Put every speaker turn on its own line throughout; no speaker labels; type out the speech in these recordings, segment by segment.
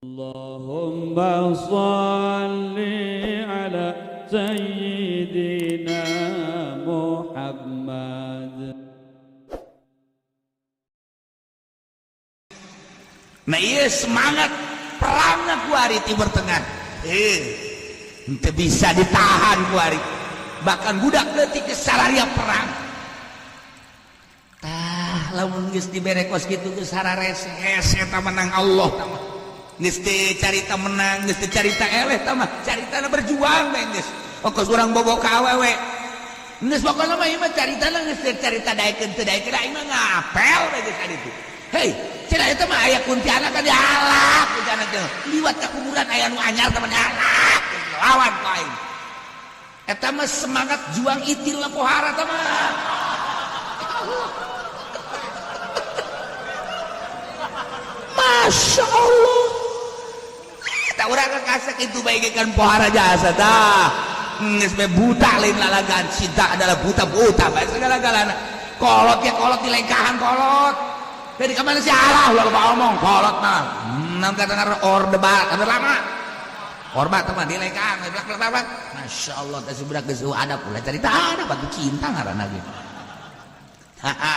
اللهم صل على سيدنا محمد.
Nah iya semangat perangnya kuari Timur Tengah. Ente bisa ditahan kuari. Bahkan budak leutik geus sararia perang. Tah lamun geus dibere kos kitu geus sararese hese eta menang Allah tah mah. Geus teu carita menang, geus teu carita eleh tah mah, caritana berjuang bae geus. Kos urang bobo ka awewe. Geus pokona mah ieu mah caritana geus teu carita daekeun teu daekeun aing mah ngapel bae geus kaditu. Hei, cenah eta mah aya kuntilanak kan dialak, kuntilanak teh liwat ka kuburan aya nu anyar teh dialak, lawan ku aing. Eta mah semangat juang itil pohara teh mah. Masya Allah. Eta urang kasak itu bae kan pohara jasa tah. Geus bae buta lain lalagan, cinta adalah buta-buta bae segala-galana. Kolot ya kolot dilengkahan kolot. Dari kemana sih Allah ulah lupa omong kolot mah. Nam kata ngaran orde barat, orde lama. Orba teman dilengkahan, blak blak blak. Masya Allah, teh budak geus ada pula cerita ada batu cinta ngaranna ge. Haha,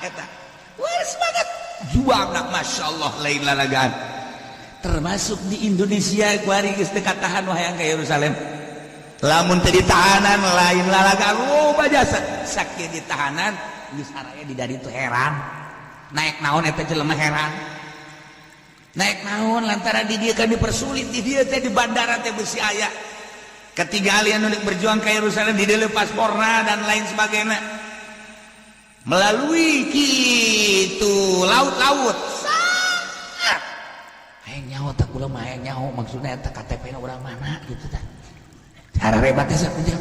eta. Wah, semangat juang nak Masya Allah lain lalagaan. Termasuk di Indonesia kuari geus teu katahan hayang ka Yerusalem. Lamun teu ditahanan lain lalagaan loba jasa. Sakieu ditahanan geus araya di dari itu heran. Naik naon eta jelema heran. Naik naon lantaran di dieu kan dipersulit di dieu teh di bandara teh beusi aya. Ketinggalan nu berjuang ka Yerusalem di dieu pasporna dan lain sebagainya. Melalui kitu laut-laut. Sangat. Hayang nyaho teh kula mah hayang nyaho maksudna eta KTP na urang mana gitu tah. Cara hebat teh sakuja.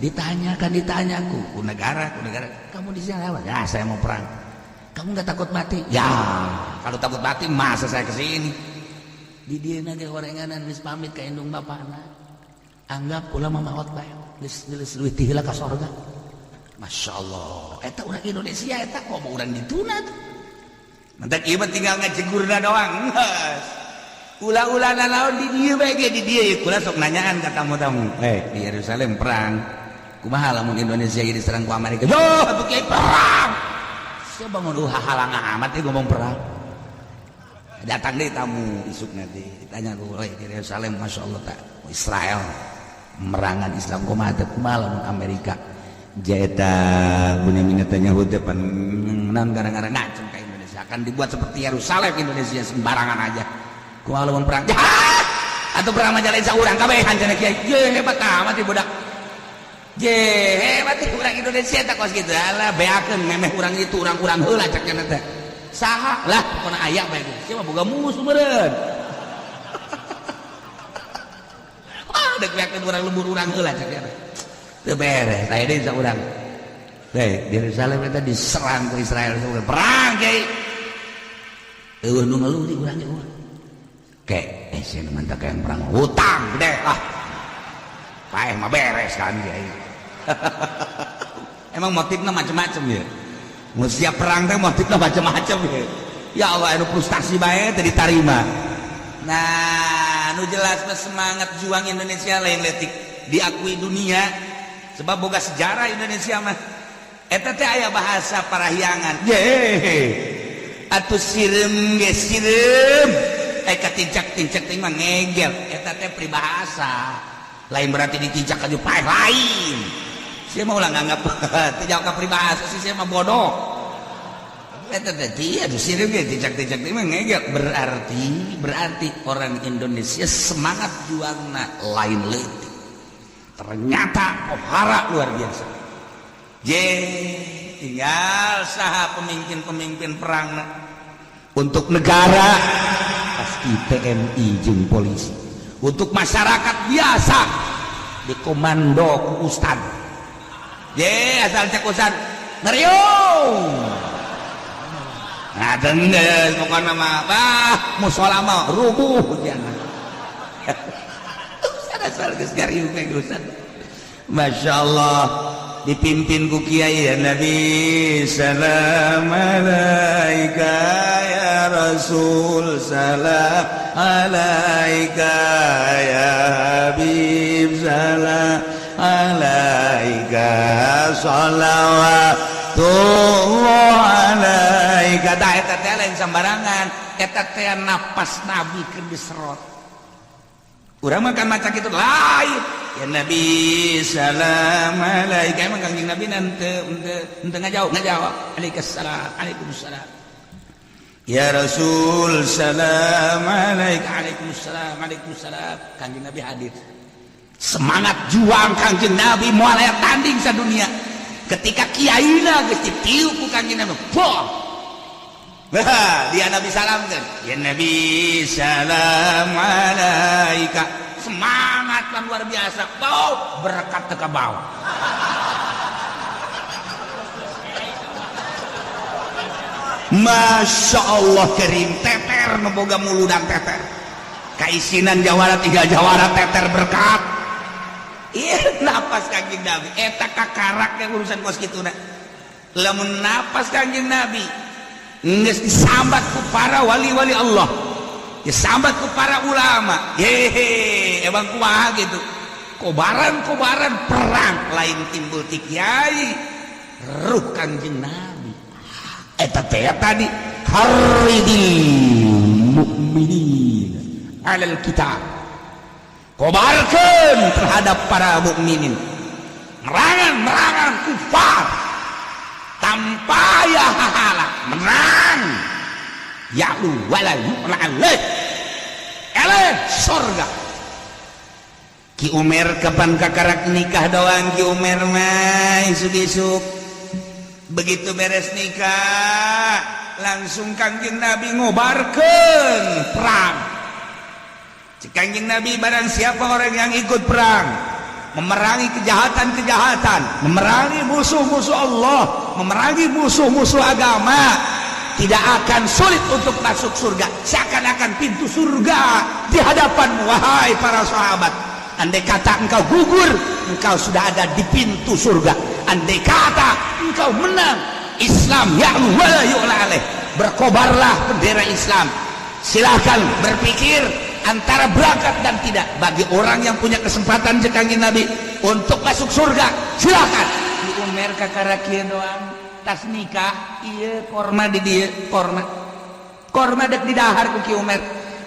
Ditanyakan ditanya ku negara, ku negara. Kamu di sini apa? Ya, saya mau perang. Kamu nggak takut mati? Ya, kalau takut mati masa saya kesini. Di dieu ge horenganan geus pamit ka indung bapana. Anggap kula mah maot bae. Geus geus leuwih ti heula ka sorga. Masya Allah, eta urang Indonesia eta kok mau urang dituna tuh. Mentak ieu mah tinggal ngajegurna doang. Geus. Ulah-ulah nanaon di dieu bae ge di dieu ieu kula sok nanyaan ka tamu-tamu. Di Yerusalem perang. Kumaha lamun Indonesia ieu diserang ku Amerika? Yo, atuh kiai perang. Sia bangun halang amat ieu ngomong perang. Datang deui tamu isuk nanti ditanya ku, "Oi, di Yerusalem Masya Allah tak Israel merangan Islam kumaha teh kumaha lamun Amerika?" Jaeta Bunyamin Netanyahu teh naon gara-gara ngancem ka Indonesia akan dibuat seperti Yerusalem Indonesia sembarangan aja. Kumaha lamun perang? Jahat. Atuh perang mah lain saurang kabehan cenah kiai. Ye hebat amat ieu budak. Je hebat ieu urang Indonesia teh kos kitu. Alah beakeun memeh urang itu urang-urang heula cek cenah teh. Saha lah pokona aya bae ge. Sia mah boga musuh meureun. Ah deuk beakeun urang lembur urang heula cek cenah. Teu beres, aya deui saurang. Teh, Yerusalem eta diserang ku Israel perang kiai. Eueuh nu ngeluh di urang ge eueuh. Ke, sia nu mantap yang perang hutang gede lah. Paeh mah beres kan kiai. Emang motifnya macam-macam ya. Mun siap perang teh motifnya macam-macam ya. Ya Allah anu frustasi bae teu ditarima. Nah, nu jelas mah semangat juang Indonesia lain letik diakui dunia. Sebab boga sejarah Indonesia mah eta teh aya bahasa parahyangan. Ye. Atuh sireum ge sireum. Katincak-tincak teh mah ngegel. Eta teh peribahasa. Lain berarti ditincak ka paeh lain. Sia mah ulah nganggap teu jauh ka peribahasa sih sia mah bodoh. Eta teh atuh sireum ge tincak-tincak teh mah ngegel. Berarti orang Indonesia semangat juangna lain leutik. Ternyata pohara luar biasa. Je tinggal saha pemimpin-pemimpin perang untuk negara pasti TNI jeung polisi. Untuk masyarakat biasa dikomando ku ustad. Je asal cek ustad ngeriung. Nah denggeus pokona mah bah musola mah rubuh jangan. Asal geus ngariung ge ustad. Masya Allah. Dipimpin ku kiai ya Nabi salam alaika ya Rasul salam alaika ya Habib salam alaika shalawatullah alaika. Tah eta teh lain sambarangan, eta teh napas Nabi keur diserot. Urang mah kan maca kitu lain. Ya Nabi salam alaika, emang Kangjeng Nabi henteu henteu ngajawab, ngajawab. Waalaikumsalam, waalaikumsalam. Ya Rasul salam alaika, waalaikumsalam, waalaikumsalam. Kangjeng Nabi hadir. Semangat juang Kangjeng Nabi moal aya tanding sadunia. Ketika kiaina geus ditiup ku Kangjeng Nabi, boh. Nah, dia Nabi salamkeun. Ya Nabi salam alaika. Semangat lan luar biasa. Bau berkat teu kabau. Masya Allah kerim teter nu boga muludan teter. Kaisinan jawara tiga jawara teter berkat. Ieu napas Kangjeng Nabi eta kakarak yang urusan kos kituna. Lamun napas Kangjeng Nabi geus disambat ku para wali-wali Allah, disambat ku para ulama. Hehe, emang kumaha gitu. Kobaran-kobaran perang lain timbul ti kiai, ruh Kangjeng Nabi. Eta teh tadi haridil mukminin alal kitab. Kobarkeun terhadap para mukminin. Merangan-merangan kufar tanpa ya hahala menang. Ya'lu wala yu'la alaih. Eleh surga. Ki Umar kapan kakarak nikah doang Ki Umar mah isuk-isuk. Begitu beres nikah langsung Kangjeng Nabi ngobarkeun perang. Cek Kangjeng Nabi barang siapa orang yang ikut perang memerangi kejahatan-kejahatan, memerangi musuh-musuh Allah, memerangi musuh-musuh agama, tidak akan sulit untuk masuk surga. Seakan-akan pintu surga di hadapanmu wahai para sahabat. Andai kata engkau gugur, engkau sudah ada di pintu surga. Andai kata engkau menang, Islam ya'lu wa la yu'la alaih. Berkobarlah bendera Islam. Silahkan berpikir antara berangkat dan tidak. Bagi orang yang punya kesempatan cek Kangjeng Nabi untuk masuk surga, silakan. Di Umar kakara kieu doang, tas nikah ieu korma di dieu, korma. Korma dek didahar ku Ki Umar.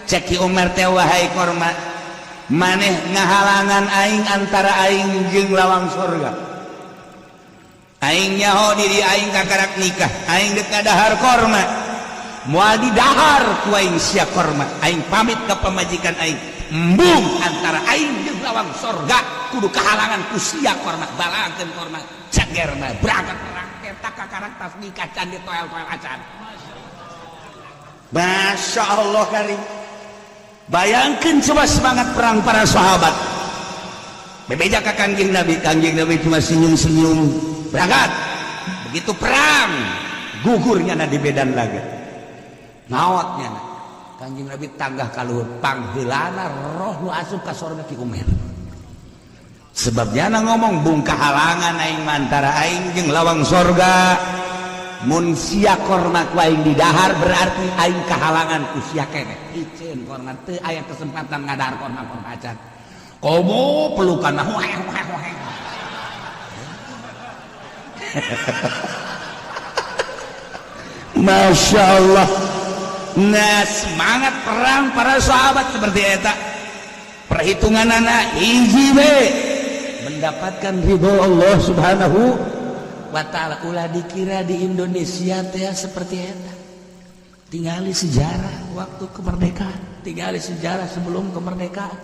Cek Ki Umar teh wahai korma, maneh ngahalangan aing antara aing jeung lawang surga. Aing nyaho diri aing kakarak nikah, aing dek ngadahar korma. Moal didahar ku aing sia korma. Aing pamit ka pamajikan aing. Embung antara aing jeung lawang sorga kudu kahalangan ku sia korma, balangkeun korma. Ceger mah berangkat perang eta kakarak tas nikah can ditoel-toel acan. Masya Allah kali. Bayangkan coba semangat perang para sahabat. Bebeja ka Kangjeng Nabi, Kangjeng Nabi cuma senyum-senyum. Berangkat. Begitu perang, gugurnya na di medan laga. Ngawatnya na. Kangjeng Nabi tanggah kaluhur, pangheulana roh nu asup ka sorga Ki Umar. Sebabnya na ngomong bung kahalangan aing antara aing jeung lawang sorga. Mun sia korma ku aing didahar berarti aing kahalangan ku sia keneh. Iceun korma teu aya kesempatan ngadahar korma korma acan. Komo pelukan mah hoeh hoeh hoeh. Masya Allah. Nah, semangat perang para sahabat seperti eta. Perhitungan anak hiji we mendapatkan ridho Allah Subhanahu wa ta'ala. Ulah dikira di Indonesia teh seperti eta. Tingali sejarah waktu kemerdekaan, tingali sejarah sebelum kemerdekaan.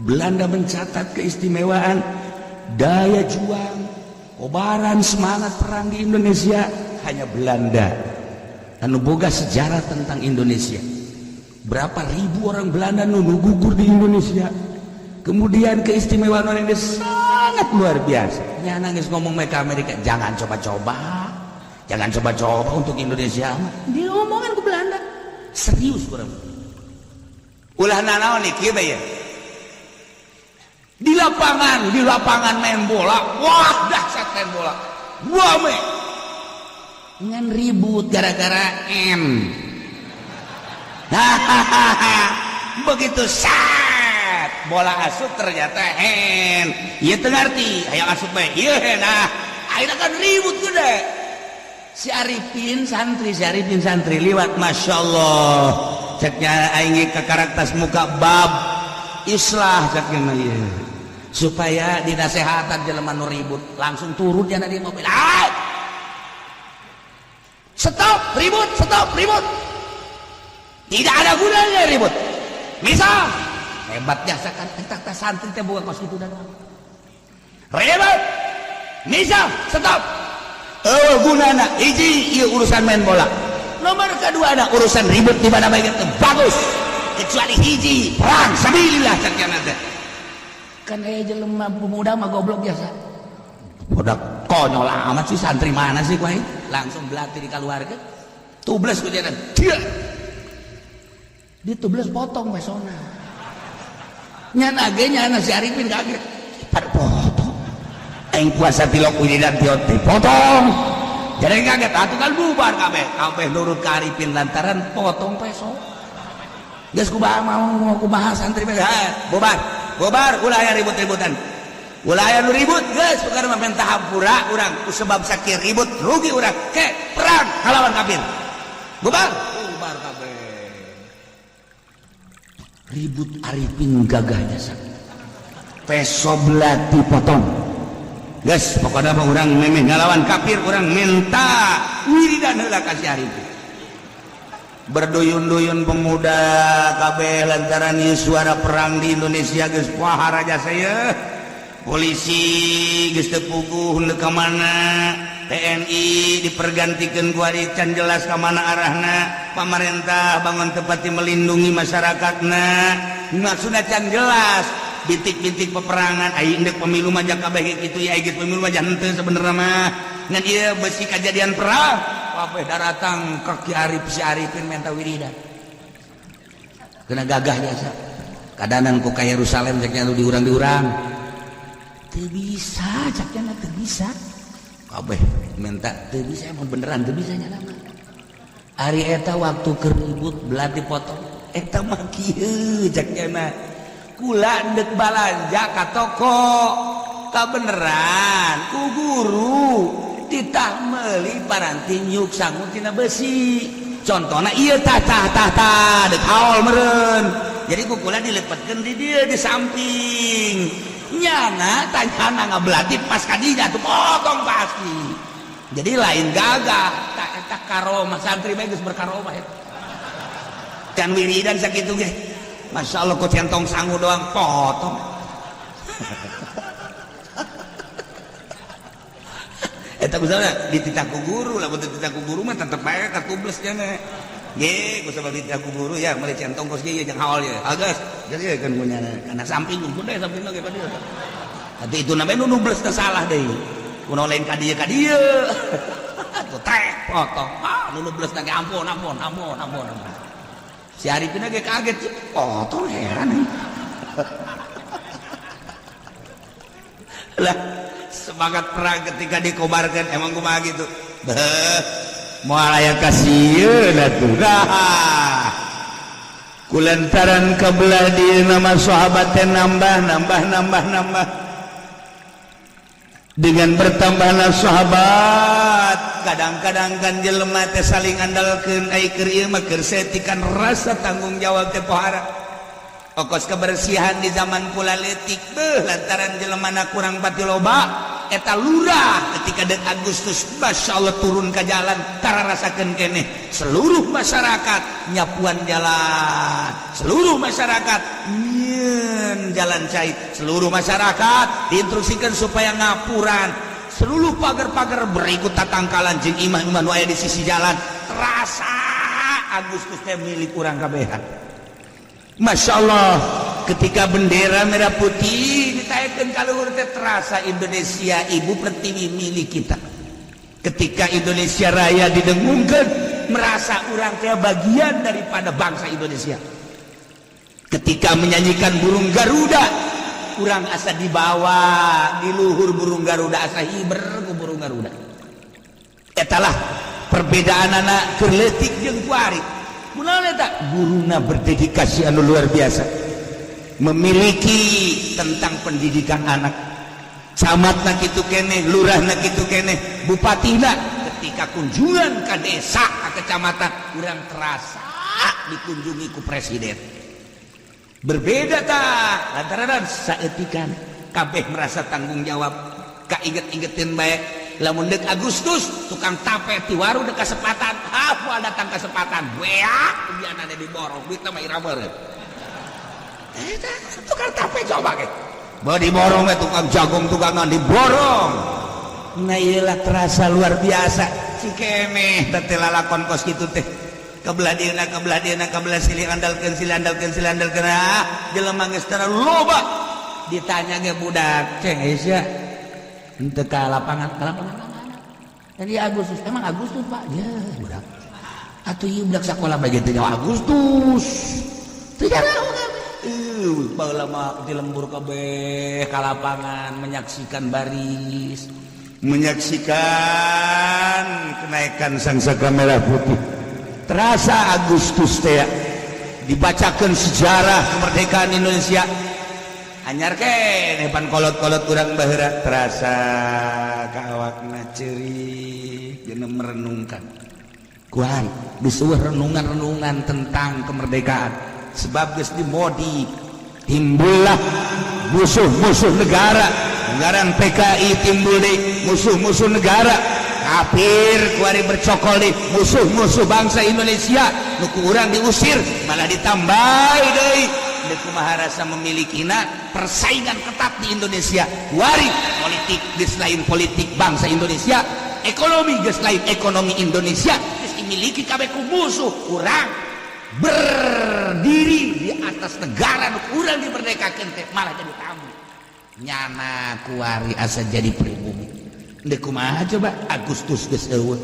Belanda mencatat keistimewaan daya juang, kobaran semangat perang di Indonesia hanya Belanda. Anu boga sejarah tentang Indonesia. Berapa ribu orang Belanda nu gugur di Indonesia. Kemudian keistimewaan orang Indonesia sangat luar biasa. Nya nangis ngomong mereka Amerika, jangan coba-coba. Jangan coba-coba untuk Indonesia. Dia ngomongan ke Belanda. Serius urang. Ulah nanaon nih kieu bae. Di lapangan main bola, wah dahsyat. main bola. Rame. Ngan ribut gara-gara M. Hahaha. Begitu sat bola asup ternyata hand. Ieu teu ngarti, hayang asup bae. Ieu hand ah. Akhirnya kan ribut gede. Si Arifin santri, si Arifin santri liwat, Masya Allah. Ceknya aing ke karakter muka bab islah ceknya mah ieu. Supaya dinasehatan jelema nu ribut, langsung turun dia di mobil. Ah! Stop ribut, stop ribut. Tidak ada gunanya ribut. Misal hebat jasa kan eta santri teh bukan kos kitu dan. Ribut. Misal stop. Oh gunana hiji ieu urusan main bola. Nomor kedua ada urusan ribut di mana bae teu bagus. Kecuali hiji perang sabilillah cek teh. Kan aya jelema pemuda mah goblok biasa. Budak konyol amat sih santri mana sih kuai? Langsung belati dikaluarkeun. Tubles ku jalan. Dia. Ditubles potong pesona. Nyana ge nyana si Arifin kaget. Pada potong. Aing puasa tilok wiridan tiot potong. Jadi kaget atuh kan bubar kabeh. Kabeh nurut ka Arifin lantaran potong peso. Geus kumaha mau kumaha santri mah bubar. Bubar ulah aya ribut-ributan. Ulah aya nu ribut geus perkara mah minta hampura urang ku sebab sakieu ribut rugi urang. Ke perang ngalawan kafir. Bubar. Bubar kabeh. Ribut Arifin gagahnya sak. Peso belati potong. Geus pokona mah urang memeh ngalawan kafir urang minta wiridan heula ka si Arifin. Berduyun-duyun pemuda kabeh lantaran ieu suara perang di Indonesia geus pohara jasa ye. Polisi geus teu puguh ka mana, TNI dipergantikeun ku ari can jelas ka mana arahna, pamarentah bangun tepati melindungi masyarakatna, maksudna can jelas. Bintik-bintik peperangan aing deuk pemilu mah kabeh kitu ya, geus pemilu mah henteu sebenarnya mah. Ngan ieu besi kajadian perang, kabeh daratang ka Ki Arif, si Arifin minta wiridan. Kena gagah jasa. Kadanan ku ka Yerusalem ceknya nu diurang-diurang. Teu bisa, ceknya teu bisa. Kabeh minta teu bisa, emang beneran teu bisa nya mah. Ari eta waktu keribut belati potong, eta mah kieu ceknya mah. Kula ndek balanja ka toko, kabeneran ku guru ditah meuli paranti nyuk sangu tina besi. Contohna ieu tah tah tah tah dek haol meureun. Jadi ku kula dilepetkeun di dieu di samping. Nyana tanyana ngabelati pas kadinya tuh potong pasti. Jadi lain gagah tak eta karomah santri bae geus berkaromah eta. Can wiridan sakitu ge. Masya Allah kok centong sangu doang potong. Eta misalnya dititah ku guru lah, mun dititah ku guru mah tetep bae katubles nya. Ge, ku sabab dititah ku guru ya meuli centong kos ge jeung haol ye. Agas, jadi kan punya kana samping kumpul deh samping lagi ka dieu. Atuh itu namanya nu nubles teh salah deui. Kuno lain ka dieu ka dieu. Atuh trek potong. Ah, nu nubles ge ampun ampun ampun ampun. Si Arifin ge kaget, potong heran. Lah, semangat perang ketika dikobarkan emang kumaha gitu. Beuh, moal aya kasieun atuh. Nah, kulantaran kabelah di nama sahabat teh nambah nambah nambah nambah. Dengan bertambahna sahabat, kadang-kadang kan jelema teh saling andalkeun ai keur ieu mah keur saeutik rasa tanggung jawab teh pohara. Okos kebersihan di zaman kula leutik beuh lantaran jelemana kurang pati loba eta lurah ketika deuk Agustus masyaallah turun ke jalan tararasakeun keneh seluruh masyarakat nyapuan jalan, seluruh masyarakat nyieun jalan cai, seluruh masyarakat diinstruksikan supaya ngapuran, seluruh pagar-pagar berikut tatangkalan jeung imah-imah nu aya di sisi jalan. Terasa Agustus teh milik urang kabehan. Masya Allah ketika bendera merah putih ditaikkan ka luhur teh terasa Indonesia ibu pertiwi milik kita. Ketika Indonesia Raya didengungkan merasa urang teh bagian daripada bangsa Indonesia. Ketika menyanyikan burung Garuda Urang asa dibawa di luhur burung Garuda, asa hiber ku burung Garuda. Etalah perbedaan anak keur leutik jeung kuari. Kunaon eta? Guruna berdedikasi anu luar biasa, memiliki tentang pendidikan anak. Camatna kitu keneh, lurahna kitu keneh, bupatina ketika kunjungan ke desa, ke kecamatan, kurang terasa dikunjungi ku presiden. Berbeda tak lantaran saeutikan kabeh merasa tanggung jawab. Kainget-ingetin bae lamun deuk Agustus, tukang tape ti waru deuk kesempatan, hafal datang kesempatan beak biana diborong duit mah ira meureun. Eta tukang tape coba ge. Bawa diborong we tukang jagung, tukang naon diborong. Nah, iyalah terasa luar biasa. Si keneh teh lalakon kos kitu teh. Kebelah dieuna, kebelah dieuna, kebelah silih andalkeun, silih andalkeun, silih andalkeun. Ah, jelema geus terlalu loba. Ditanya ge budak, "Ceng Aisyah, henteu ka lapangan, ka lapangan mana?" Tadi Agustus, emang Agustus, Pak? Ya, budak. Atuh ieu budak sakola bae teh Agustus. Teu jaraho. Baheula mah di lembur kabeh ka lapangan menyaksikan baris, menyaksikan kenaikan sang saka merah putih. Terasa Agustus teh dibacakan sejarah kemerdekaan Indonesia. Anyar keneh pan kolot-kolot urang baheula terasa ka awakna ceurik dina merenungkan. Kuan disuruh renungan-renungan tentang kemerdekaan, sebab geus dimodi timbullah musuh-musuh negara. Ngaran PKI timbul di musuh-musuh negara, kafir kuari bercokol di musuh-musuh bangsa Indonesia. Nu ku urang diusir malah ditambah deui. Deuk kumaha rasa memilikina persaingan ketat di Indonesia. Kuari politik geus lain politik bangsa Indonesia, ekonomi geus lain ekonomi Indonesia, geus dimiliki kabeh ku musuh. Urang berdiri di atas negara nu urang dimerdekakeun teh malah jadi tamu. Nyana kuari asa jadi pribumi. Deuk kumaha coba? Agustus geus eueuh,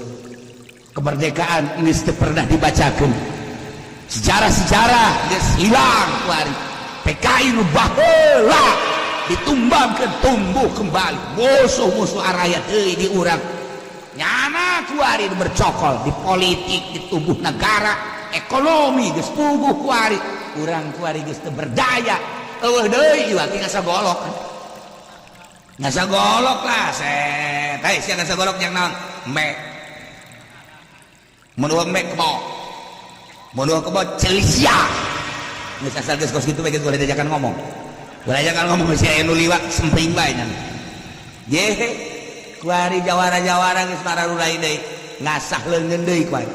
kemerdekaan geus teu pernah dibacakeun, sejarah-sejarah geus hilang. Kuari PKI nu baheula ditumbangkeun tumbuh kembali, musuh-musuh araya deui di urang. Nyana kuari bercokol di politik, di tubuh negara, ekonomi geus puguh kuari. Urang kuari geus teu berdaya, eueuh deui. Ieu ngasa golok, ngasa golok lah set. Hei sia, ngasa golok yang naon? Me mun eueuh me kebo, mun eueuh kebo ceuli sia. Geus asal geus kos kitu bae, geus boleh diajakan ngomong, boleh ajakan ngomong. Sia nu liwat sempring bae nya. Ye kuari jawara-jawara geus mararurai deui, ngasah leungeun deui kuari.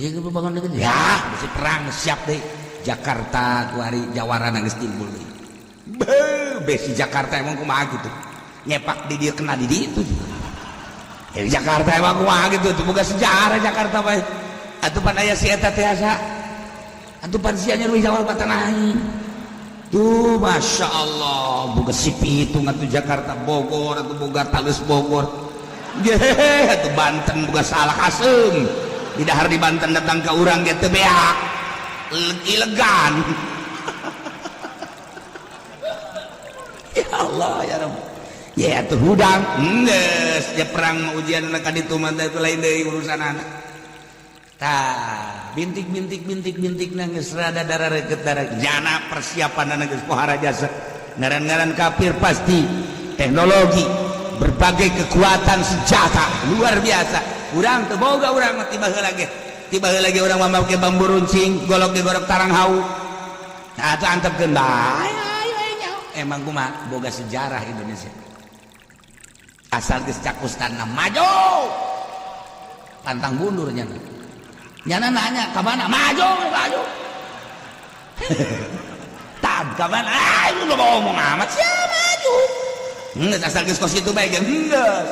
Ieu bangun deui ya, bisi perang siap deui. Jakarta kuari jawara geus timbul deui. Beuh, besi Jakarta emang kumaha gitu, nyepak di dia kena di ditu ya. Jakarta emang kumaha gitu tuh, boga sejarah Jakarta bae atuh. Pan aya si eta teh asa atuh pan sia nyeri Jawa tanah aing tuh. Masya Allah, boga sipi itu atuh Jakarta. Bogor atuh boga talus Bogor. Ge atuh Banten boga salah asem di dahar di Banten, datang ke urang ge teu beak ilegan. Ya Allah ya Rabb ya, atuh hudang geus ya. Perang mah ujian ka ditu mah teh lain deui urusan anak. Tah, bintik bintik bintik bintik geus rada darah reket darah. Jana persiapan geus pohara jasa. Ngaran-ngaran kafir pasti teknologi, berbagai kekuatan senjata luar biasa. Urang teu boga, urang mah tiba heula ge, tiba heula ge urang mah make bambu runcing, golok ge gorok tarang hau. Nah, atuh antepkeun bae. Emang kumaha boga sejarah Indonesia? Asal geus cakustan maju, pantang mundur. Nyana nyana nanya ka mana maju, maju tab ka mana? Ah, lu ngomong amat sia, maju geus asal geus kos kitu bae ge. Geus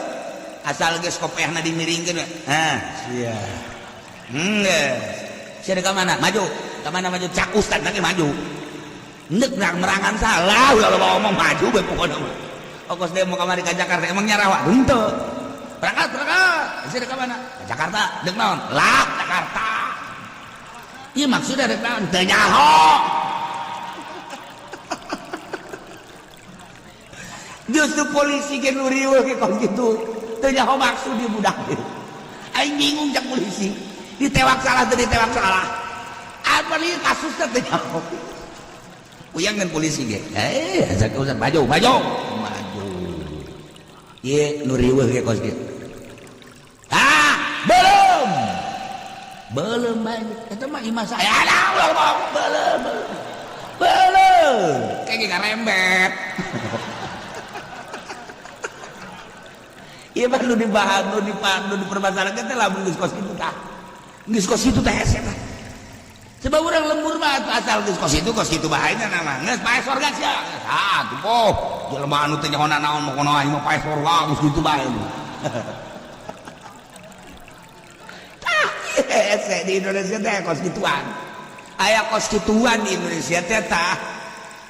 asal geus kopehna dimiringkeun, ah sia geus sia ka mana maju, ka mana maju, cakustan lagi maju. Ndek merangan salah ulah loba ngomong, maju bae pokona mah. Ongkos demo kamari ka Jakarta emang nyarawa henteu. Berangkat, berangkat. Sia ka mana? Ka Jakarta. Deuk naon? Lah, Jakarta. Ieu maksudna deuk naon? Teu nyaho. Justru polisi ge nu riweuh ge kos kitu. Teu nyaho maksud di budak ieu. Aing bingung cak polisi. Ditewak salah teu ditewak salah. Apa ieu kasusna teu nyaho. Uyang kan polisi ge. Eh, urusan maju, maju. Maju. Ieu nu riweuh ge kos kitu. Ah, belum. Belum bae. Eta mah imah saya. Alah, ulah bohong. Belum, belum. Belum. Kayak ngarembet. Ieu mah nu dibahas, nu dipandu, dipermasalahkeun teh lamun geus kos kitu tah. Geus kos kitu teh hese tah. Sebab urang lembur mah asal geus kos kitu bae nya nama. Geus pae sorga sia. Ah, tuh poh. Jelema anu teh nyaho naon mah kono aing mah pae sorga geus kitu bae. Tah, hese di Indonesia teh kos kituan. Aya kos kituan di Indonesia teh tah.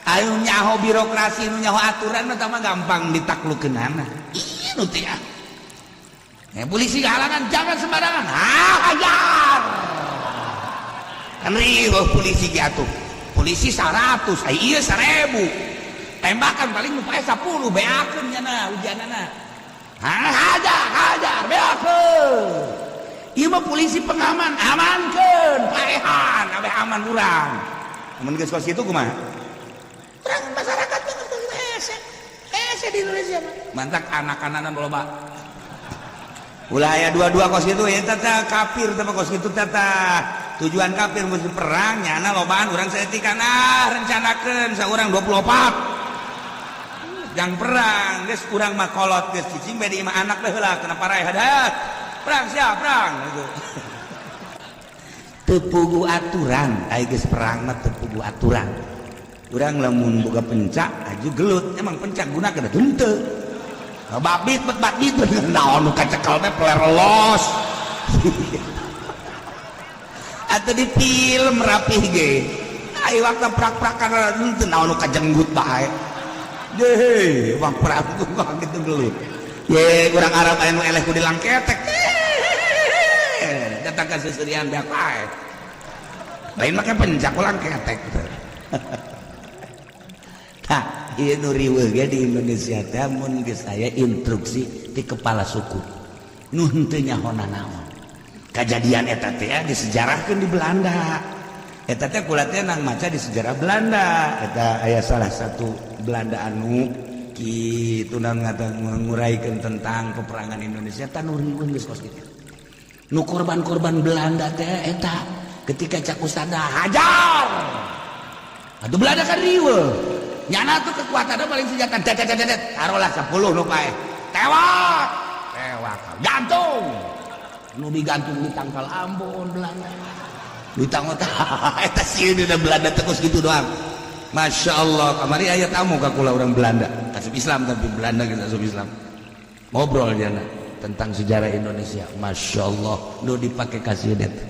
Anu nyaho birokrasi, nu nyaho aturan mah mah gampang ditaklukeunana. Ieu nu teh. Polisi halangan jangan sembarangan. Ah, hajar. Kan riweuh polisi ge atuh. Polisi 100, ai ieu 1000. Tembakan paling nu pae 10 beakeun nya hujanana. Ah, hajar, hajar, beakeun. Ieu mah polisi pengaman, amankeun, paehan, abeh aman urang. Mun geus kos kitu kumaha? Urang masyarakat mah hese. Hese di Indonesia mah. Mantak anak-anakan loba. Ulah aya dua-dua kos kitu eta teh kafir teh kos kitu teh tujuan kafir musuh perang nyana lobaan urang saeutik ah rencanakeun saurang 24 jang perang geus urang mah kolot geus cicing bae di imah anak teh heula kena paraeh hadat perang siap perang gitu. Teu puguh aturan ai geus perang mah teu puguh aturan. Urang lamun boga pencak aju gelut emang pencak gunakeun henteu. Babit bet babit naon nu kacekel teh peler los. Atuh di film rapih ge. Ai waktu prak-prakan henteu naon nu kajenggut bae. Deh, bang perang gitu gelut. Ye, urang Arab aya nu eleh ku dilangketek. Datang ka seuseurian beak bae. Lain make pencak ku langketek. Tah, ieu nu riweuh ge di Indonesia teh mun geus aya instruksi ti kepala suku. Nu henteu nyaho nanaon. Kajadian eta teh disejarahkeun di Belanda. Eta teh kula teh nang maca di sejarah Belanda. Eta aya salah satu Belanda anu kitu nang nguraikeun tentang peperangan Indonesia tah nu riweuh geus kos kitu. Nu korban-korban Belanda teh eta ketika cak ustadz hajar. Atuh Belanda kan riweuh. Nyana tuh kekuatannya paling senjata det det det taruhlah 10 nu pae. Tewak. Tewak. Gantung. Nu digantung di tangkal Ambon Belanda. Di tangkal eta sieun da Belanda teh kos kitu doang. Masya Allah, kamari aya tamu ka kula urang Belanda. Asup Islam tapi Belanda geus asup Islam. Ngobrol jana tentang sejarah Indonesia. Masya Allah, nu dipake kasieun eta.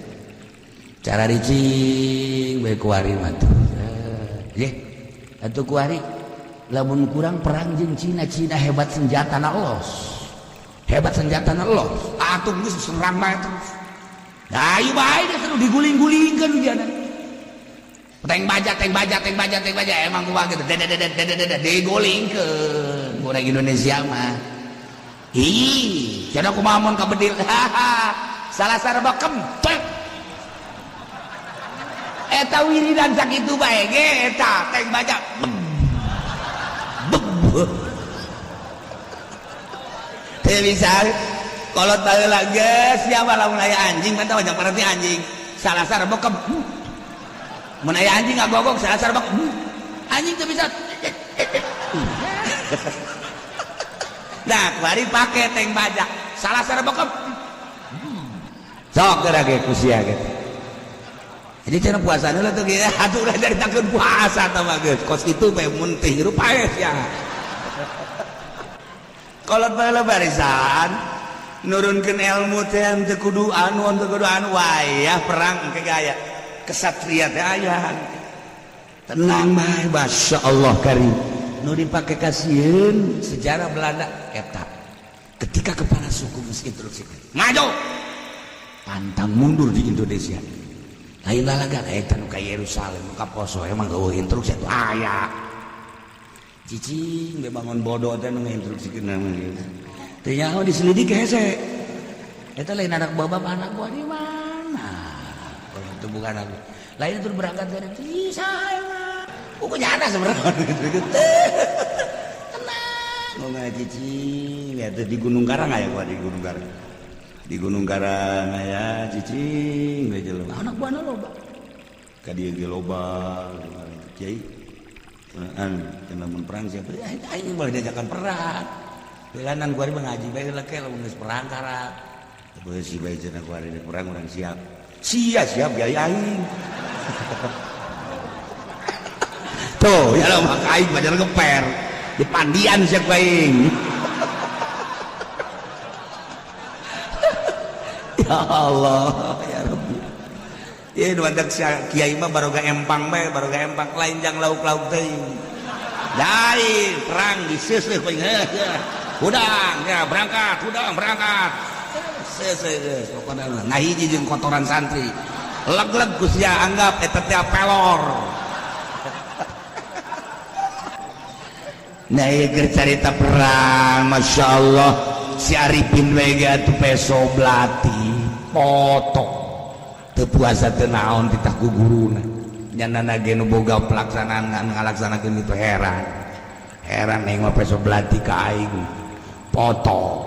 Cara ricing bae kuari mah tuh. Ye. Atuh kuari lamun kurang perang jeung Cina, Cina hebat senjata na los. Hebat senjata na los. Atuh geus serang bae terus. Da ieu bae geus diguling-gulingkeun hujanan. Tank baja, tank baja, tank baja, tank baja emang kumaha gitu. Dededededededet digulingkeun urang Indonesia mah. Ih, cenah kumaha mun kabedil. Salah sareba kempet. Eta wiridan sakitu bae ge eta tank baja. Beb. Teu bisa kolot baheula geus sia mah lamun aya anjing mah teh wajah pareti anjing. Salah sareba kem. Mun aya anjing ngagogok salah sareba anjing teu bisa. Nah, kuari pake tank baja. Salah sareba kem. Sok geura ge ku sia gitu. Jadi cenah puasa heula tuh ge atuh ulah caritakeun puasa tah mah geus. Kos kitu bae mun teh hirup paeh sia. Kolot baheula barisan nurunkeun ilmu teh teu kudu anu teu kudu anu wayah perang engke ge aya. Kesatria teh aya. Tenang bae Masya Allah karim. Nu dipake kasieun sejarah Belanda eta. Ketika kepala suku geus instruksikeun, maju. Pantang mundur di Indonesia. Lain lalaga eta nu ka Yerusalem nu ka Poso emang eueuh instruksi atuh aya. Cicing be bangun bodoh teh nu nginstruksikeun mah gitu. Teu nyaho diselidiki hese. Eta lain anak bapak, anak gua di mana? Kalau itu bukan aku. Lain itu berangkat dari saya mah. Pokoknya ada sebenarnya gitu. Tenang, ngomong cicing ya di Gunung Karang aya gua di Gunung Karang. Di Gunung Karang aya cicing we jelema. Anak buahna loba. Ka dieu ge loba kiai. An lamun perang siapa? Aing boleh diajakan perang. Belanan gua ngaji bae leke lamun geus perang karak. Beusi bae cenah gua ari perang urang siap. Sia siap biaya aing. Tuh, ya lah maka aing bajar ngeper. Di pandian siap aing. Ya Allah, ya Rabbi. Ieu nu mantak kiai mah baroga empang bae, baroga empang lain jang lauk-lauk teuing. Lain perang diseuseuh paling hudang ya berangkat, hudang berangkat. Seuseuh geus pokona ngahiji jeung kotoran santri. Leg-leg ku sia anggap eta teh pelor. Nah ieu keur carita perang, Masya Allah si Arifin we ge atuh peso belati potong teu puasa teu naon titah ku guruna nyanana ge nu boga pelaksanaan ngalaksanakeun itu heran heran aing mah peso belati ka aing potong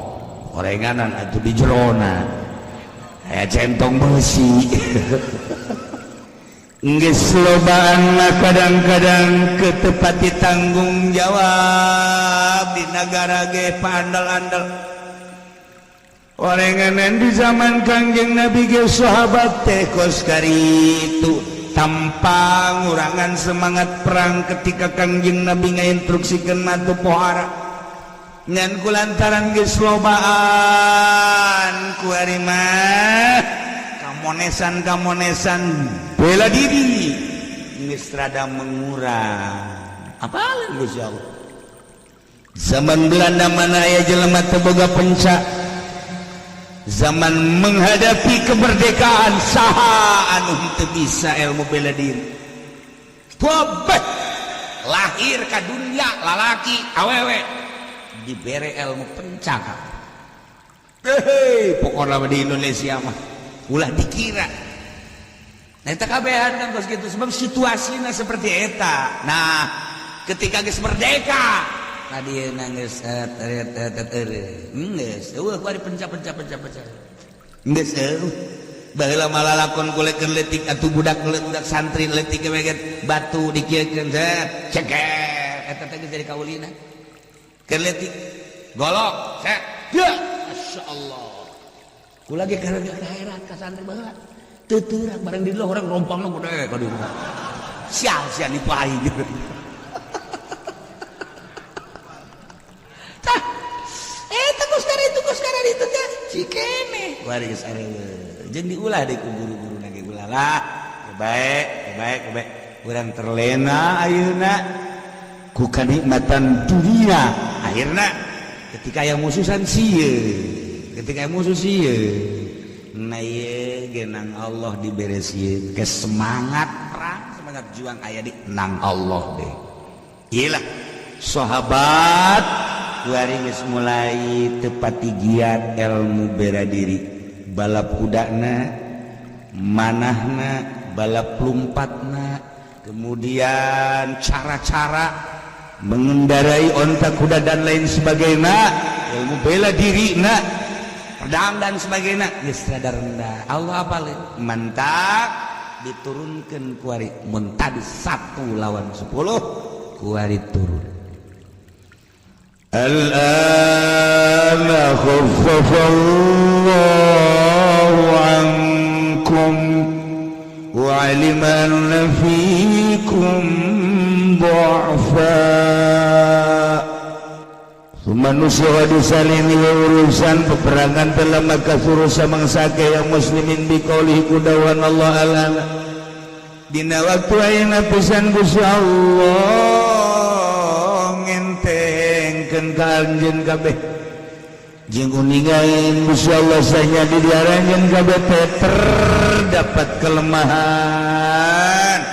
orenganan atuh di jerona aya centong beusi. Geus lobaan mah kadang-kadang ketepati tanggung jawab di nagara ge paandal-andal. Orenganan di zaman Kangjeng Nabi ge sahabat teh kos karitu tanpa ngurangan semangat perang ketika Kangjeng Nabi ngainstruksikeun matu pohara. Ngan kulantaran geus lobaan ku ari mah kamonesan-kamonesan bela diri geus rada mengurang. Apalah Gusti Allah. Zaman Belanda mana aya jelema teu boga penca. Zaman menghadapi kemerdekaan saha anu teu bisa ilmu bela diri. Bobeh lahir ka dunia lalaki awewe dibere ilmu pencak. Hei, pokokna di Indonesia mah ulah dikira. Nah eta kabehan kan kos kitu sebab situasina seperti eta. Nah, ketika geus merdeka tadi geus geus eueuh ku ari penca-penca-penca-penca. Geus eueuh. Baheula mah lalakon kulekeun leutik atuh budak santri leutik we batu dikieukeun set ceker eta teh geus jadi kaulina. Keur leutik golok set. Ya masyaallah. Kula ge heran ka santri baheula. Teu teurak bareng di orang rompangna gede ka dieu. Sial sia nipu aing. Tah. Eta kos kararitu teh cikene. Bari geus areueuh. Jeung diulah deui ku guru-guruna ge ulah lah. Baik, baik, baik. Urang terlena ayeuna ku kanikmatan dunia. Akhirna ketika aya musuhan sieun. Ketika musuh sieun. Nah ieu genang Allah diberesieun ke semangat perang, semangat juang aya di nang Allah deh. Iyalah sahabat kuari geus mulai tepati giat ilmu bela diri, balap kudana, manahna, balap lompatna, kemudian cara-cara mengendarai onta kuda dan lain sebagainya, ilmu bela diri na, pedang dan sebagainya geus rada rendah. Allah apalin mantap diturunkan kuari mun tadi 1 lawan 10 kuari turun.
Al-ana khaffafallahu ankum wa 'alima anna fikum dha'fa. Manusia disalini urusan peperangan telah maka suruh samangsa yang muslimin biqaulihi kudawan Allah alana dina waktu ayeuna pisan Gusti Allah ngentengkeun ka anjeun kabeh jeung uningain Gusti Allah sanya di diaranjeun kabeh terdapat kelemahan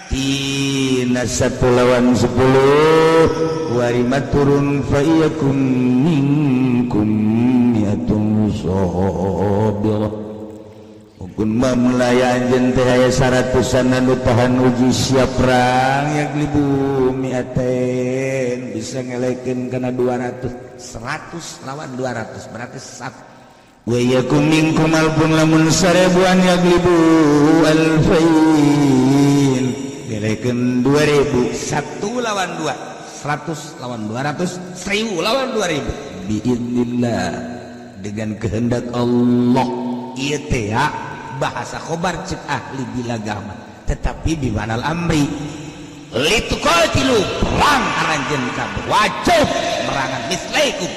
tina Dina 1 lawan 10 warima turun fa iyakum minkum mi'atun sabirah. Mungkin mamulaya anjeun teh aya 100-an anu tahan uji siap perang yaglibu mi'atain bisa ngelekeun kana 200
100 lawan 200 berarti 1.
Wa yakum minkum alfun lamun 1000-an yaglibu alfain ngelekeun 2000
1 lawan 2 100 lawan 200 1000 lawan 2000
biiznillah dengan kehendak Allah.
Ieu teh bahasa khobar cek ahli bilagama tetapi bimanal amri lituqatilu perang aranjeun kabeh wajib merangan mislaikum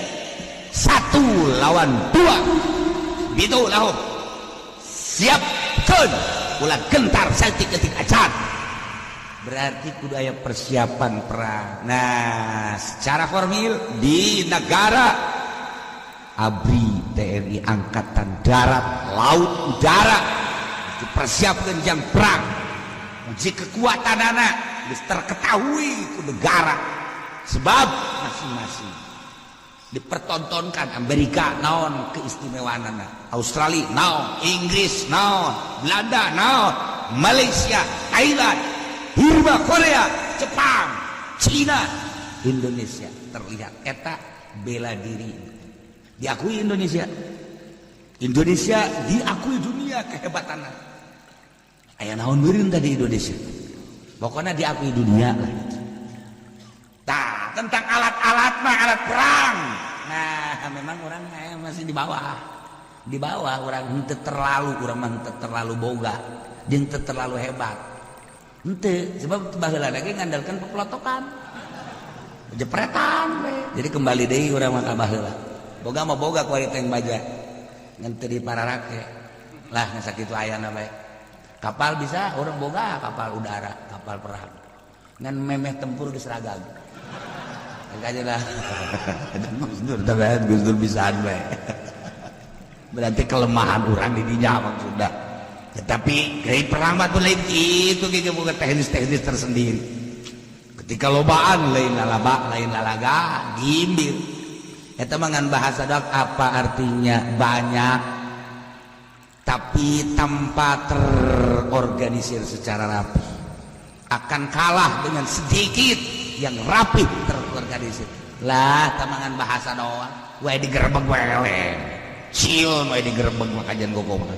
1 lawan 2 bitu lahum siapkeun ulah gentar saeutik-eutik acan berarti kudu aya persiapan perang. Nah secara formil di negara ABRI TNI Angkatan Darat Laut Udara dipersiapkan jang perang uji kekuatan anak geus terketahui ku negara sebab masing-masing dipertontonkan Amerika naon keistimewaanana, Australia naon, Inggris naon, Belanda naon, Malaysia, Thailand, Burma, Korea, Jepang, Cina, Indonesia terlihat eta bela diri diakui Indonesia. Indonesia diakui dunia kehebatanna. Aya naon meureun tadi Indonesia. Pokoknya diakui dunia lah. Tah, tentang alat-alat mah alat perang. Nah, memang orang masih di bawah. Di bawah orang henteu terlalu, urang mah henteu terlalu boga, jeung teu terlalu hebat. Henteu, sebab baheula lagi ngandalkan pepelotokan. Jepretan we. Jadi kembali deui urang mah ka baheula. Boga mah boga kuari tank baja ngan teu dipararake lah ngan sakitu ayana bae. Kapal bisa orang boga kapal udara, kapal perang. Ngan memeh tempur geus ragag. Aja lah. Gus Dur teh Gus Dur bisaan bae. Berarti kelemahan urang di dinya maksudna. Tetapi gaya perang mah lain kitu ge boga teknis-teknis tersendiri. Ketika lobaan lain lalaba, lain lalaga, gimbir. Eta mah ngan bahasa doang apa artinya banyak tapi tanpa terorganisir secara rapi akan kalah dengan sedikit yang rapi terorganisir. Lah tamangan bahasa doang wae digerebek wae sieun wae digerebek mah kajian gogoh mah.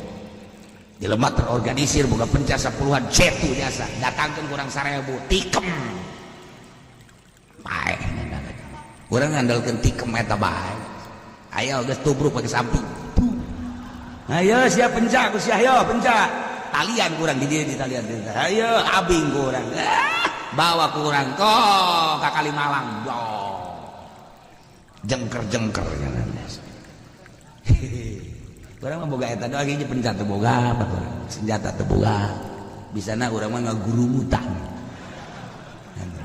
Jelema terorganisir boga penca 10-an cetu jasa datangkeun kurang 1000 tikem paeh. Urang ngandalkeun tikem eta bae. Ayo geus tubruk pake samping. Ayo siap pencak ku sia ayo pencak. Talian kurang di dieu di talian. Ayo abing kurang. Bawa kurang kok ka Kalimalang. Jengker-jengker Urang mah boga eta doang hiji pencak teu boga apa urang. Senjata teu boga. Bisana urang mah ngagurumutan.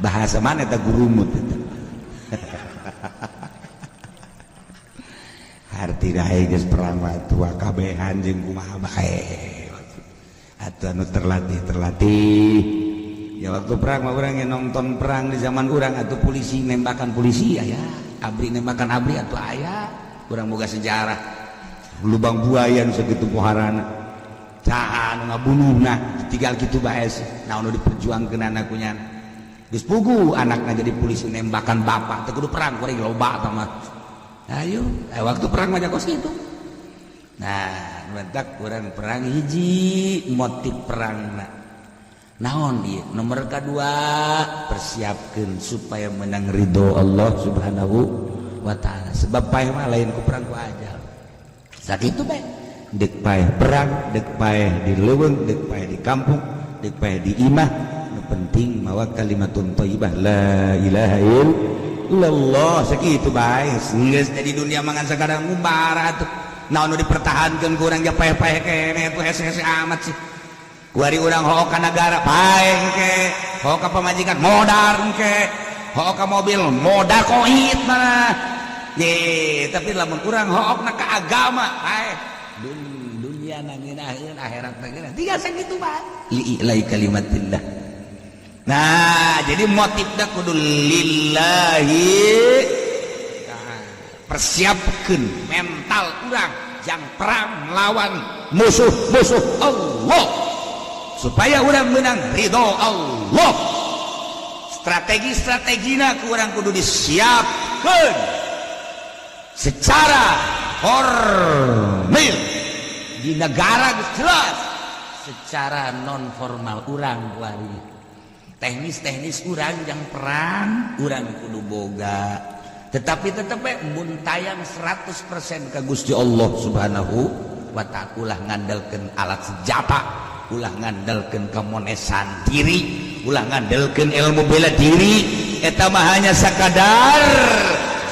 Bahasa mana eta gurumut eta?
Hartina geus perang mah tua kabehan jeung kumaha bae. Atuh anu terlatih. Ya waktu perang mah urang nonton perang di zaman urang atuh polisi nembakan polisi aya, ABRI nembakan ABRI atuh aya. Urang boga sejarah. Lubang buaya nu sakitu poharana. Saha anu ngabunuhna tinggal kitu bae sih. Naon nu diperjuangkeunana ku nyana. Geus pugu anakna jadi polisi nembakan bapak teu kudu perang kuring loba tah mah. Ayo, waktu perang mah kos kitu.
Nah, mentak urang perang hiji motif perangna. Naon ieu? Nomor kadua persiapkeun supaya menang ridho Allah Subhanahu wa taala. Sebab paeh mah lain ku perang ku ajal. Sakitu bae.
Deuk paeh perang, deuk paeh di leuweung, deuk paeh di kampung, deuk paeh di imah. Nu penting mawa kalimatun thayyibah la ilaha illallah sakitu bae. Geus jadi dunia mangan sakadang ngubar atuh. Naon nu dipertahankeun ku urang paeh-paeh keneh tuh hese-hese amat sih. Kuari urang hook ka nagara paeh engke, hook ka pamajikan modar engke, hook ka mobil modar koit mana. Ye, tapi lamun urang hookna ka agama paeh.
Dunia na ngeunaheun akhirat na ngeunaheun. Tiga sakitu bae. Li ilai kalimatillah. Nah, jadi motifnya kudu lillahi. Nah, persiapkan mental urang yang perang melawan musuh-musuh Allah supaya urang menang ridho Allah. Strategi-strategina ku urang kudu disiapkan secara formal di negara jelas, secara non formal urang kuari teknis-teknis urang yang perang urang kudu boga, tetapi tetep mun tayang 100% ka Gusti Allah Subhanahu wa ta'ala. Ulah ngandalkeun alat senjata, ulah ngandalkeun kemonesan diri, ulah ngandalkeun ilmu bela diri, eta mah hanya sakadar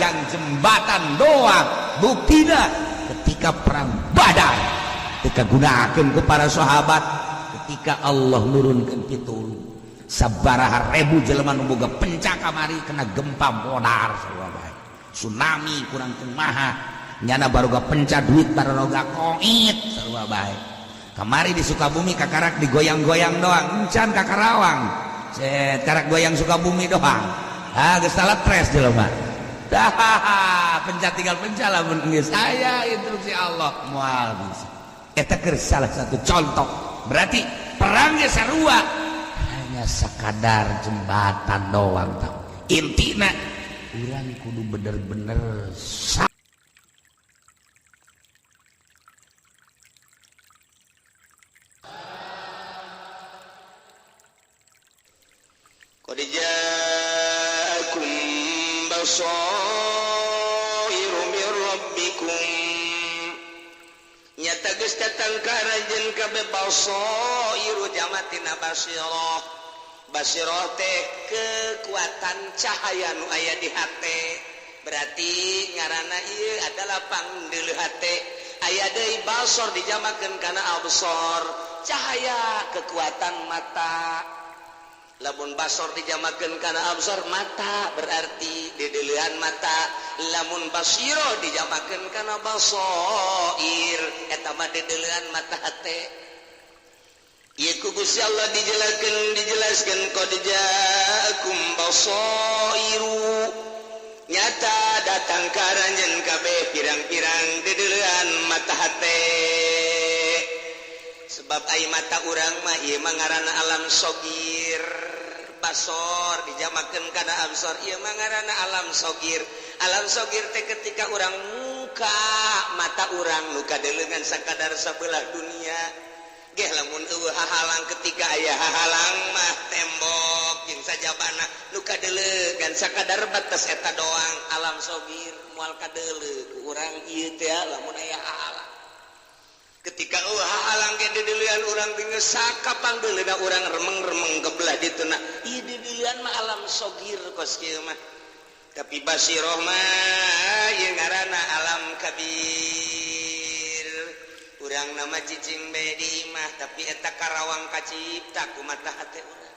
yang jembatan doang. Buktina ketika perang Badar teu gunakeun ku para sahabat, ketika Allah nurunkeun pitulung sabaraha ribu jelema nu boga penca kamari kena gempa modar sarua bae, tsunami kurang kumaha nyana baroga penca duit baroga koit sarua bae. Kamari di Sukabumi kakarak digoyang-goyang doang, encan ka Karawang set karak goyang Sukabumi doang, ah geus salah tres jelema dah penca tinggal penca lamun geus aya instruksi Allah moal bisa. Eta keur salah satu contoh, berarti perangnya sarua hanya sekadar jembatan doang. Tau intina urang kudu bener-bener
Qad ja'akum basairu mir rabbikum, nyata geus datang ka aranjeun kabeh basairu jamatina basirah. Basirah teh kekuatan cahaya nu aya di hate, berarti ngaranna ieu adalah pangdeuleuh hate. Aya deui basor dijamakeun kana absor, cahaya kekuatan mata. Lamun basor dijamakeun kana absor mata, berarti dideuleuhan mata. Lamun basiro dijamakeun kana basoir, eta mah dideuleuhan mata hate. Ieu ku Gusti Allah dijelaskeun qad ja'akum basairu, nyata datang ka aranjeun kabeh pirang-pirang dideuleuhan mata hate. Sebab ai mata urang mah ieu mah ngaranna alam sogir. Basor dijamakeun kana absor, ieu mah ngaranna alam sogir. Alam sogir teh ketika urang muka mata urang nu kadeuleuhan sakadar sabelah dunia. Geh lamun eueuh hahalang, ketika aya hahalang mah tembok jeung sajabana nu kadeuleuhan sakadar batas eta doang alam sogir, moal kadeuleuh ku urang ieu teh lamun aya hahalang. Ketika hahalang ge dideuleuhan urang geus sakapangdeuleuna urang remeng-remeng ke belah dituna, ieu dideuleuhan mah alam sogir kos kieu mah. Tapi basiroh mah ieu ngaranna alam kabir. Urang nama cicing bae di imah, tapi eta Karawang kacipta ku mata hate urang.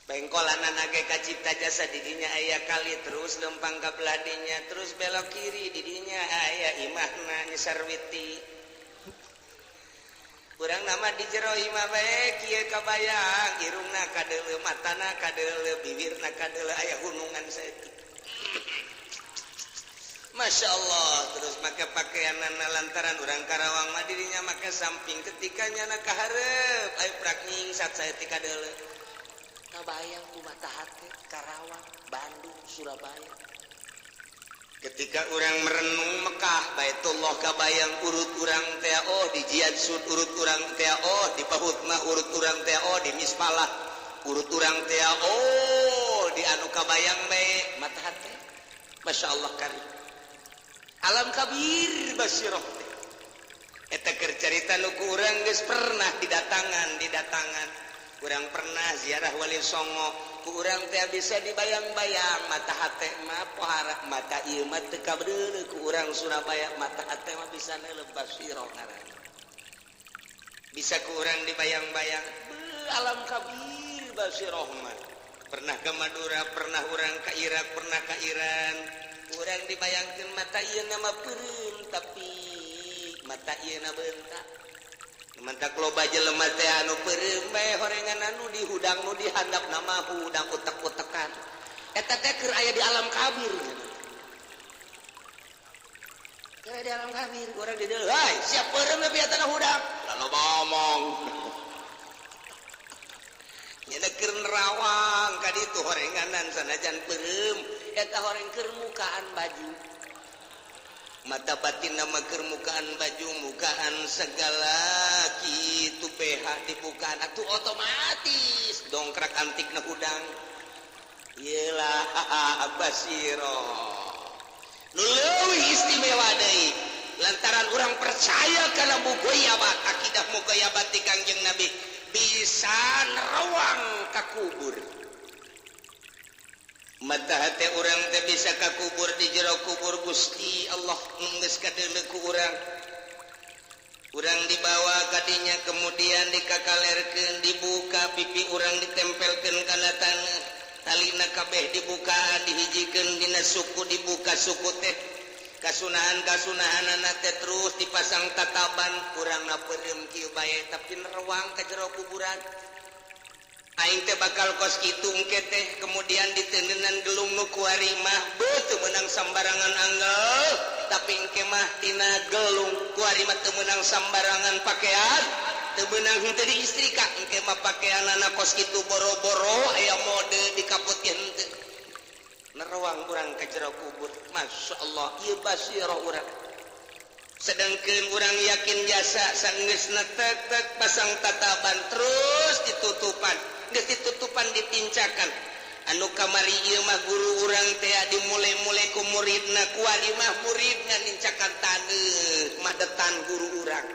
Bengkolanana ge kacipta jasa didinya aya kali, terus lempang ka belah dinya, terus belok kiri didinya aya imahna Nyesarwiti. Urang nama di jero imah bae kieu kabayang, irungna kadeuleuh, matana kadeuleuh, bibirna kadeuleuh, aya gunungan saeutik. Masya Allah, terus make pakaianana lantaran urang Karawang mah dirinya make samping, ketika nyana kahareup ayo prak nyingsat saeutik kadeuleuh. Kabayang ku mata hati Karawang, Bandung, Surabaya. Ketika urang merenung Mekah, Baitullah kabayang urut urang teh oh di Jiadsud urut urang teh oh di Pahutmah urut urang teh oh di Mispalah urut urang teh oh di anu kabayang bae mata hati. Masya Allah karim. Alam kabir basiroh teh. Eta keur carita nu ku urang geus pernah didatangan. Urang pernah ziarah Wali Songo, ku urang teh bisa dibayang-bayang mata hate mah pohara mata ieu mah teu kabeuleuh ku urang Surabaya, mata hate mah bisa neuleuh basiroh ngaranna. Bisa ku urang dibayang-bayang alam kabir basiroh mah. Pernah ke Madura, pernah urang ka Irak, pernah ka Iran. Urang dibayangkeun mata ieu na mah peureum, tapi mata ieu na beunta.
Mantak loba jelema teh anu peureum bae horengan anu dihudang, nu dihandap nama hudang utek-utekan. Eta teh keur aya di alam kabir. Keur di alam kabir, urang di dieu, "Hai, siap peureum tapi eta hudang." Lalu ngomong. Nya keur nerawang ka ditu horenganan sanajan peureum, eta horeng keur mukaan baju. Mata batin nama keur mukaan baju, mukaan segala kitu, BH dibukaan atuh otomatis dongkrak antik na hudang. Yelah, basiro nu leuwih istimewa deui lantaran orang percaya kana mugoyabat, akidah mugoyabat di Kangjeng Nabi, bisa nerawang ka kubur. Mata hati orang teh bisa ka kubur, di jero kubur Gusti Allah geus kadeuleu ku urang. Urang dibawa kadinya, kemudian dikakalerkeun, dibuka pipi urang, ditempelkeun kana taneuh, talina kabeh dibuka, dihijikeun dina suku, dibuka suku teh, kasunahan kasunahan teh, terus dipasang tataban. Urang na peureum kieu bae, tapi nerawang ka jero kuburan. Aing teh bakal kos kitu engke teh. Kemudian ditendenan gelung nu kuari mah beuh menang sambarangan anggel, tapi engke mah tina gelung kuari mah teu meunang sambarangan pakaian, teu meunang henteu diistrika. Engke mah pakaianana kos kitu, boro-boro aya mode dikaputkeun henteu. Nerawang urang ka jero kubur, Masya Allah, ieu basirah urang. Sedangkan urang yakin jasa sanggeusna tek tek pasang tataban, terus ditutupan, geus ditutupan ditincakan. Anu kamari ieu mah guru urang teh dimulai-mulai ku muridna, kuari mah muridna nincakan taneuh madetan guru urang.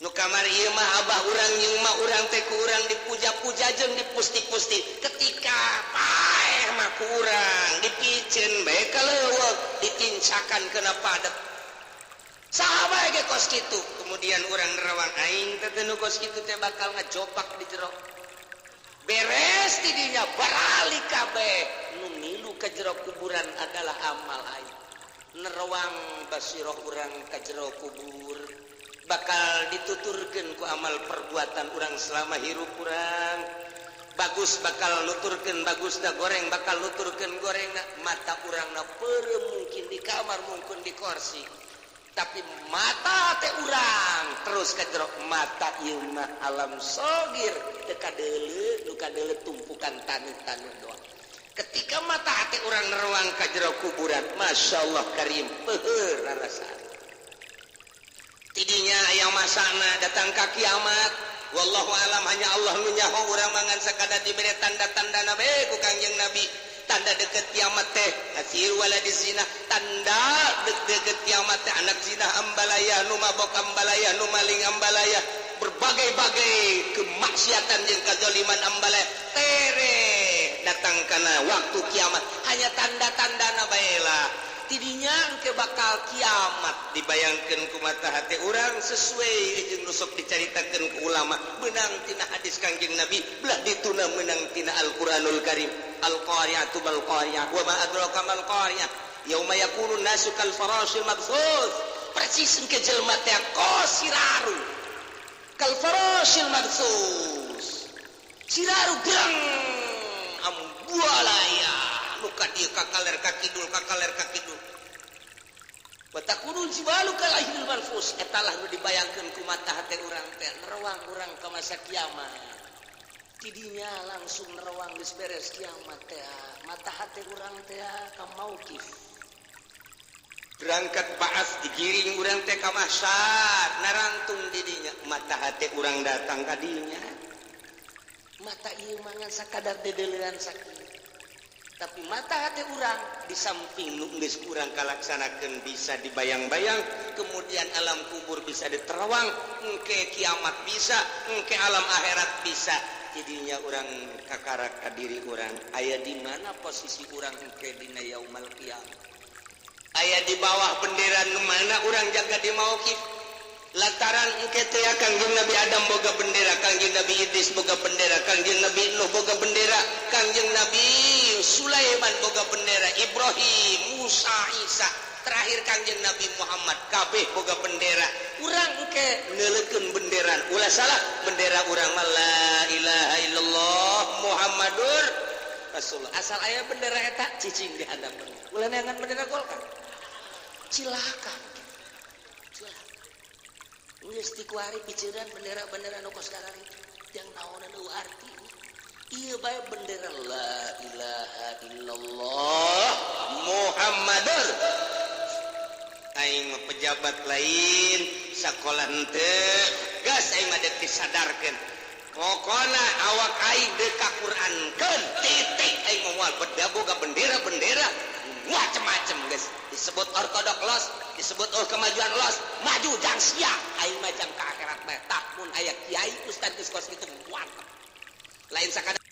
Nu kamari ieu mah abah urang jeung mah urang teh ku urang dipuja-puja jeung dipusti-pusti, ketika paeh mah ku urang dipiceun bae ka leuweung, ditincakan kena padet. Saha bae ge kos kitu. Kemudian urang nerawang, aing teh nu kos kitu teh bakal ngajopak di jero. Beres tidinya barali kabeh, nu milu ka jero kuburan adalah amal aing. Nerawang basiroh urang ka jero kubur, bakal dituturkeun ku amal perbuatan urang selama hirup urang. Bagus bakal nuturkeun bagus da, goreng bakal nuturkeun goreng. Mata urang na peureum, mungkin di kamar, mungkin di kursi, tapi mata teh urang terus ka jero. Mata ieu mah alam sogir, teu kadeuleu, nu kadeuleu tumpukan taneuh-taneuh doang. Ketika mata hati urang nerawang ka jero kuburan, Masya Allah karim, peuheur rarasaan. Tidinya yang masana datang ka kiamat, wallahu alam, hanya Allah nu nyaho. Urang mangan sakadar dibere tanda-tanda nabi ku Kangjeng Nabi. Tanda deket kiamat teh hasil waladi zina, tanda deket kiamat teh anak zina ambalaya, nu mabok ambalaya, nu maling ambalaya, berbagai-bagai kemaksiatan jeung kazaliman ambalaya, tere datang karena waktu kiamat. Hanya tanda-tanda na bae lah. Tidinya engke bakal kiamat dibayangkan ku mata hati urang sesuai jeung nu sok dicaritakeun ku ulama, menang tina hadis Kangjeng Nabi, belah dituna menang tina Al-Qur'anul Karim. Al-qari'atu bal qari'ah, wa ma adraka mal qari'ah, yauma yakunu nasu kal farashil mabthuth. Persis engke jelema teh kos siraru, kal farashil mabthuth, siraru gerang ambualaya, nu ka dieu ka kaler ka kidul, ka kaler ka kidul, wa takunul jibalu kal ihnil manfus. Eta lah nu dibayangkeun ku mata hate urang teh, nerawang urang ka masa kiamat. Tidinya langsung nerawang, geus beres kiamat teh, mata hate urang teh ka mauqif, berangkat baas, digiring urang teh ka mahsyar, narangtung didinya mata hate urang datang ka dinya. Mata ieu mangan sakadar dedeleuan sakieu, tapi mata hati urang di samping nu geus kurang kalaksanakeun bisa dibayang-bayang, kemudian alam kubur bisa diterawang, engke kiamat bisa, engke alam akhirat bisa. Jadinya urang kakarak ka diri urang, aya di mana posisi urang engke dina yaumal kiamat, aya di bawah bendera nu mana urang jaga di mauqif. Lantaran engke teh Kangjeng Nabi Adam boga bendera, Kangjeng Nabi Idris boga bendera, Kangjeng Nabi Nuh boga bendera, Kangjeng Nabi Sulaiman boga bendera, Ibrahim, Musa, Isa, terakhir Kangjeng Nabi Muhammad. Kabeh boga bendera. Urang engke neuleukeun bendera, ulah salah. Bendera urang mah la ilaha illallah Muhammadur Rasulullah. Asal aya bendera eta, cicing di handapeun. Ulah neangan bendera Golkar, cilaka, cilaka. Geus ti kuari piceran bendera-bendera nu kos kararitu yang naonan eueuh arti. Ieu bae bendera la ilaha illallah Muhammadur. Aing mah pejabat lain, sakola henteu, gas aing mah deuk disadarkeun. Pokona awak aing deuk ka Qurankeun, titik. Aing mah moal beda boga bendera-bendera macem-macem. Geus disebut ortodok los, disebut, oh, kemajuan los, maju jang sia, aing mah jang ka akhirat bae. Tah, mun aya kiai, ustad geus kos kitu, mantep. Lain sakadar